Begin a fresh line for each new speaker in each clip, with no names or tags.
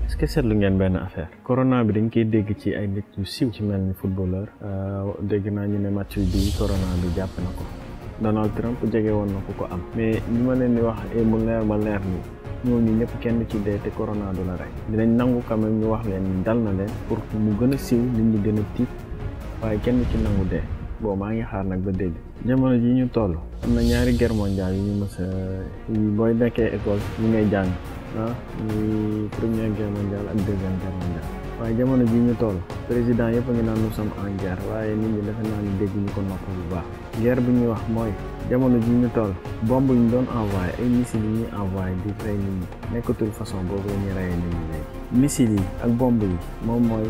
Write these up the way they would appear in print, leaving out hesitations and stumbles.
est-ce que seetlu ngeen benn affaire corona bi dañ koy dégg ci ay nit yu siiw ci mel ni footballeur dégg naa ñu ne match bi corona bi jàpp na ko Donald Trump jege woon na ko am mais li ma leen di wax mu leer ba leer ni ñooñu ñëpp kenn ci dee te corona du la rey dinañ nangu quand même ñu wax leen dal na leen pour mu gën a siiw nit ñi gën a tiit waaye kenn ci nangu dee bon maa ngi xaar nag ba dégg jamono ji ñu toll am na ñaari guerre mondiale yu ñu mës a booy nekkee école ñu ngay jàng muy première guerre mondiale ak deuxième guerre mondiale waaye jamono ji ñu toll président yëpp a ngi naan nous sommes en guerre waaye nit ñi defe naa ni dégg ñu ko nopp bu baax guerre bi ñuy wax mooy jamono ji ñu toll bombe ñu doon envoyé ay missiles yi ñuy envoyé di rey nit ñi nekkatul façon boobu la ñuy reyee nit ñi léegi missiles yi ak bombe yi moom mooy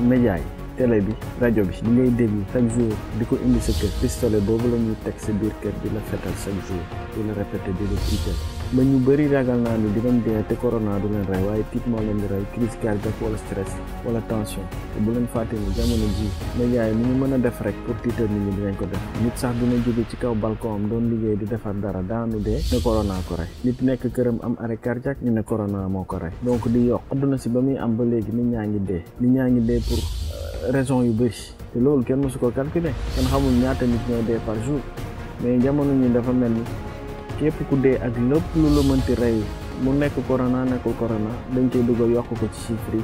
média yi télé bi rajo bi di ngay déglu chaque jour di ko indi sa kër pistolet boobu la ñuy teg sa biir kër di la fetal chaque jour di la répété di la tiital ba ñu bëri ragal naa ni dinañ dee te corona du leen rey waaye tiit moo leen di rey crise cardiaque wala stress wala tension te bu leen fàtte ni jamono ji média yi ni ñu mën a def rek pour tiital nit ñi dinañ ko def nit sax dina jóge ci kaw balcon am doon liggéey di defar dara daanu dee ne corona ko rey nit nekk këram am arrêt cardiaque ñu ne corona moo ko rey donc di yokk adduna si ba muy am ba léegi nit ñaa ngi dee pour raison yu bëri te loolu kenn mësu ko calculer kenn xamul ñaata nit ñoo dee par jour mais jamono ñi dafa mel ni képp ku dee ak lépp lu la mënti rey mu nekk corona nekkul corona dañ koy dugal yokk ko ci chiffre yi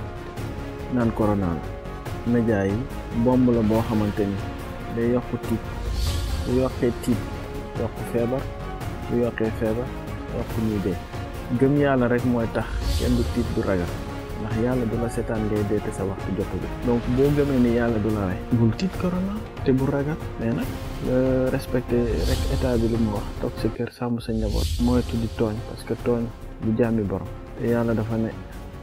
naan corona la média yi bomb la boo xamante ni day yokk tiit bu yokkee tiit yokk feebar bu yokkee feebar yokk ñuy dee gëm yàlla rek mooy tax kenn du tiit du ragal ndax yàlla du la seetaan ngay dee te sa waxtu jotul donc boo gëmee ni yàlla du la rey bul tiit corona te bu ragal mais nag respecté rek état bi lu mu wax toog sa kër sàmm sa njaboot moytu di tooñ parce que tooñ du jaami borom te yàlla dafa ne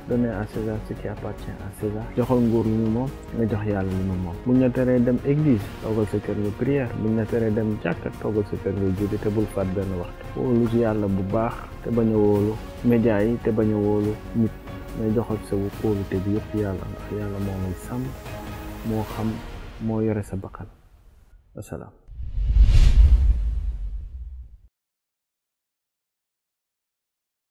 donner à César ce qui appartient à César joxal nguur lu mu moom nga jox yàlla lu mu moom buñ la teree dem église toogal sa kër nga prière buñ la teree dem jàkka toogal sa kër nga julli te bul faat benn waxtu wóolu ci yàlla bu baax te bañ a wóolu média yi te bañ a wóolu nit mais joxal sa kóolute bi yëpp yàlla ndax yàlla moo lay sàmm moo xam moo yore sa bakkan wasalaam